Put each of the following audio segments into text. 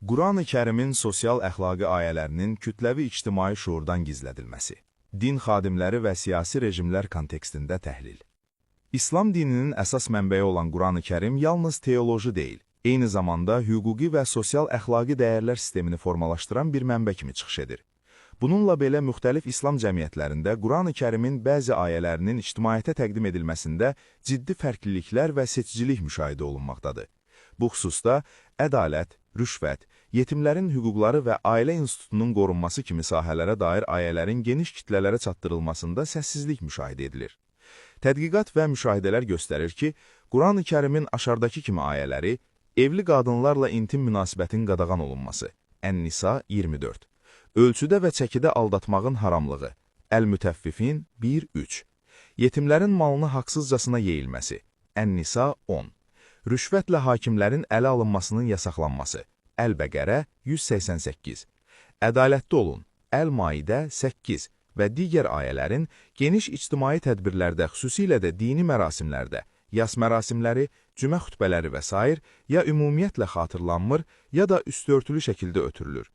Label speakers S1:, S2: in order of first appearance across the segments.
S1: Qurani Kərimin sosial əxlaqi ayələrinin kütləvi ictimai şuurdan gizlədilməsi. Din xadimləri və siyasi rejimlər kontekstində təhlil. İslam dininin əsas mənbəyi olan Qurani Kərim yalnız teoloji deyil, eyni zamanda hüquqi və sosial əxlaqi dəyərlər sistemini formalaşdıran bir mənbə kimi çıxış edir. Bununla belə müxtəlif İslam cəmiyyətlərində Qurani Kərimin bəzi ayələrinin ictimaiyyətə təqdim edilməsində ciddi fərqliliklər və seçicilik müşahidə olunmaqdadır. Bu xüsusda ədalət, rüşvət, yetimlərin hüquqları və ailə institutunun qorunması kimi sahələrə dair ayələrin geniş kitlələrə çatdırılmasında səssizlik müşahidə edilir. Tədqiqat və müşahidələr göstərir ki, Qurani Kərimin aşağıdakı kimi ayələri evli qadınlarla intim münasibətin qadağan olunması, Ən-Nisa 24, ölçüdə və çəkidə aldatmağın haramlığı, Əl-Mütəffifin 1-3, yetimlərin malını haqsızcasına yeyilməsi, Ən-Nisa 10, rüşvətlə hakimlərin ələ alınmasının yasaqlanması, Əl-Bəqərə 188, ədalətli olun, Əl-Maidə 8 və digər ayələrin geniş ictimai tədbirlərdə, xüsusilə də dini mərasimlərdə, yas mərasimləri, cümə xütbələri və sair ya ümumiyyətlə xatırlanmır, ya da üstörtülü şəkildə ötürülür.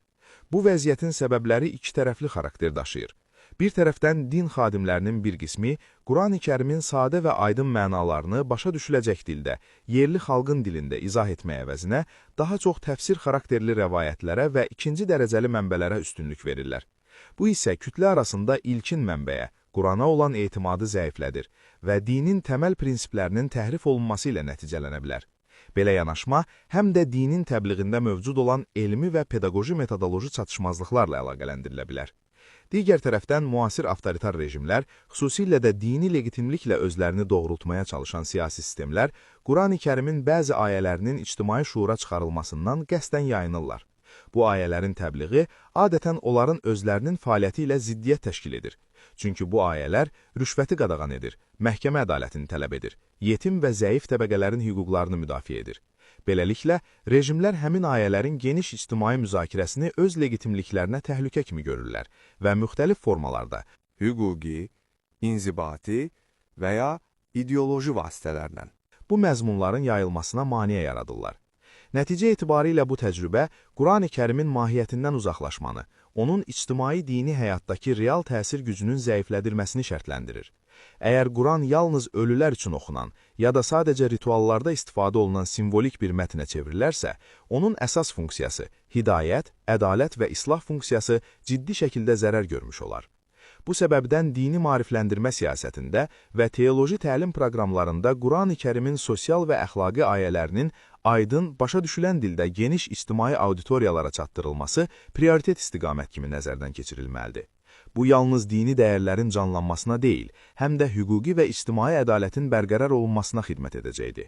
S1: Bu vəziyyətin səbəbləri iki tərəfli xarakter daşıyır. Bir tərəfdən din xadimlərinin bir qismi Qurani Kərimin sadə və aydın mənalarını başa düşüləcək dildə, yerli xalqın dilində izah etmək əvəzinə daha çox təfsir xarakterli rəvayətlərə və ikinci dərəcəli mənbələrə üstünlük verirlər. Bu isə kütlə arasında ilkin mənbəyə, Qurana olan etimadı zəiflədir və dinin təməl prinsiplərinin təhrif olunması ilə nəticələnə bilər. Belə yanaşma həm də dinin təbliğində mövcud olan elmi və pedaqoji metodoloji çatışmazlıqlarla əlaqələndirilə bilər. Digər tərəfdən müasir avtoritar rejimlər, xüsusilə də dini legitimliklə özlərini doğrultmaya çalışan siyasi sistemlər, Qurani Kərimin bəzi ayələrinin ictimai şuura çıxarılmasından qəsdən yayınırlar. Bu ayələrin təbliği adətən onların özlərinin fəaliyyəti ilə ziddiyyət təşkil edir. Çünki bu ayələr rüşvəti qadağan edir, məhkəmə ədalətini tələb edir, yetim və zəif təbəqələrin hüquqlarını müdafiə edir. Beləliklə, rejimlər həmin ayələrin geniş ictimai müzakirəsini öz legitimliklərinə təhlükə kimi görürlər və müxtəlif formalarda
S2: hüquqi, inzibati və ya ideoloji vasitələrlə
S1: bu məzmunların yayılmasına maneə yaradırlar. Nəticə etibarilə bu təcrübə Qurani Kərimin mahiyyətindən uzaqlaşmanı, onun ictimai dini həyatdakı real təsir gücünün zəiflədilməsini şərtləndirir. Əgər Quran yalnız ölülər üçün oxunan ya da sadəcə rituallarda istifadə olunan simvolik bir mətnə çevrilərsə, onun əsas funksiyası, hidayət, ədalət və islah funksiyası ciddi şəkildə zərər görmüş olar. Bu səbəbdən dini maarifləndirmə siyasətində və teoloji təlim proqramlarında Qurani Kərimin sosial və əxlaqi ayələrinin aydın, başa düşülən dildə geniş ictimai auditoriyalara çatdırılması prioritet istiqamət kimi nəzərdən keçirilməlidir. Bu yalnız dini dəyərlərin canlanmasına deyil, həm də hüquqi və ictimai ədalətin bərqərar olunmasına xidmət edəcəkdir.